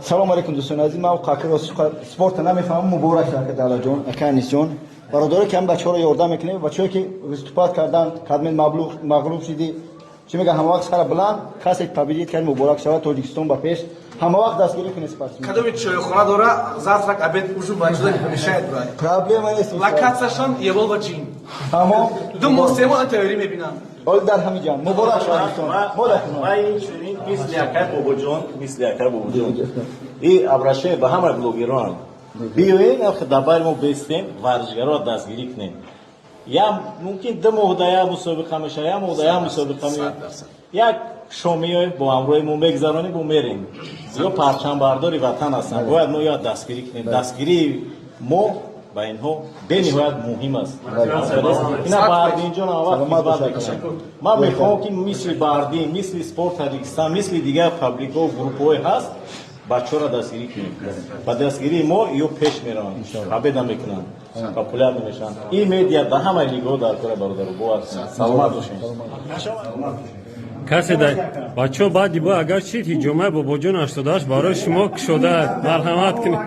Салом алейкум, дӯстони азиз. Ман қакро спорта намефаҳмам. Муборак шавад, Давлатҷон, ака Анисҷон, бародаре ки ҳам бачаҳоро ёрдам мекунем, бачаҳое ки выступать кардан, кадмен мағлуб шидӣ, чӣ мега, ҳама вақт сара баланд, касе победить кард, муборак шавад. Тоҷикистон ба пеш, ҳама вақт дастгирӣ кунед спортсмен. Кадоми чойхона дора, завтрак, обед, ужин, бачаҳо не помешает, брат. Проблема нест. Локатсияшон Еволва Джим. Тамом. 2 моҳ, 3 моҳ тайёрӣ мебинам. Ҳол дар ҳамин ҷамъ муборак шавад, дӯстон, мо дар хидмат. Ва инчунин, мисли акай Бобоҷон, мисли акай Бобоҷон, и обращение ба ҳама блогерон: биёед, дар байни мо бестем, варзишгароро дастгирӣ кунем. Я мумкин 2 моҳ да як мусобиқа мешавад, як моҳ да як мусобиқа меояд, як шомиёй бо ҳамроҳи мо мегзаронем, бо мерем. Ё парчамбардори ватан ҳастанд, бояд мо ёд дастгирӣ кунем. Дастгирии мо ба инҳо бениҳоят муҳим аст. Ина Баҳрдинҷон ҳамавақт хизмат мекунад. Ман мехоҳам, ки мисли Баҳрдин, мисли Спорт Таҷикистон, мисли дигар пабликҳо, группҳое ҳаст, бачаҳоро дастгирӣ кунем. Ба дастгирии мо ё пеш мераванд, победа мекунанд, популяр мешаванд. Ин медиа дар ҳамаи лигаҳо дар кора, бародару бовар кунед. Саломат бошед. Касе да бачаҳо, баъди бо агар чид, ҳиҷомаи Бобоҷон 88 барои шумо кушода, марҳамат кунед.